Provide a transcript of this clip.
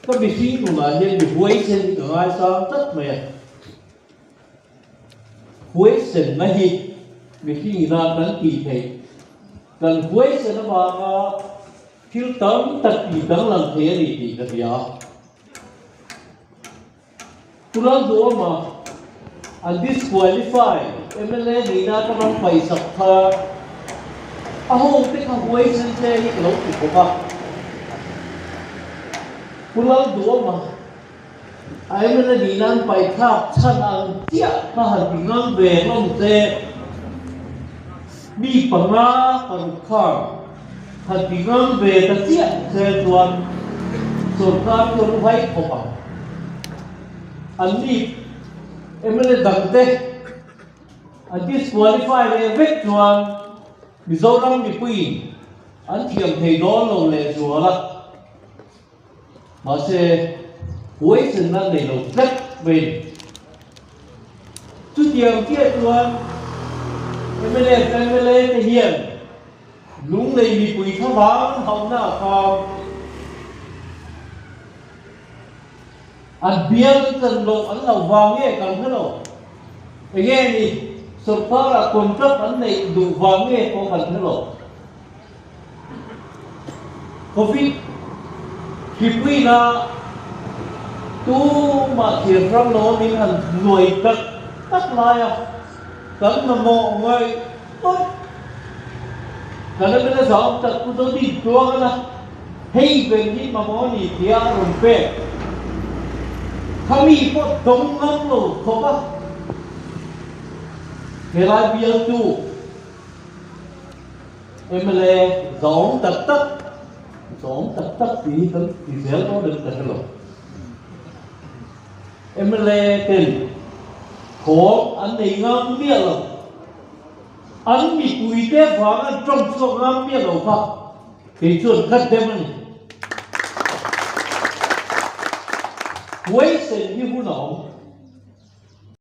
Ka mihring nunah hian mi huaisen hi ka ngaisang tlat mai a. Huaisenna hi mihring ina kan tih theih, kan huaisen avanga thil tam tak tih danglam thei a ni tih ka hria. Tural duhawma an disqualify mla nihna ka rawn paihsak kha a hote kha huaisen te hi ka lo ti bawk a. Tural duhawma a mla nihna an paihthlak chhan ang chiah kha han ti ngam ve hlawm se mi panga paruk khan Han ti ngam ve ta chiah che chuan sorkar chu an uai khawp ang. An ni mla dangte an disqualify leh vek chuan Mizoram mipuiin an thiam thei dawn lo lehzual a. Mahse, huaisenna nei lo tlat mai a ni. Chutiang chiah chuan mnf mla te hian Lunglei mipui thlavang hauhna a kham. An bial chan loh an lo vang nge kan hre lo. Enge ni sorkar-ah contract an neih duh vang nge pawh kan hre lo. Covid hripuina tumah thir hrang lo min han nuai tak tak lai a, kan mamawh ngaih ngawih. Kan la mela zau tak chu zo din tluang a na, hei ber hi mamawh a ni tia a rawn pek. Khami pawh dawng ngam lo khawp a, helai bialtu. Mla zawng tak tak, zawng tak tak tih hi kan ti zel dawn em ka hre lo. Mla ten thawm an nei ngam miah lo, an mipuite vang an tawng chhuak ngam miah lo kha kei chuan ka dem a ni. Huaisen hi hun a awm.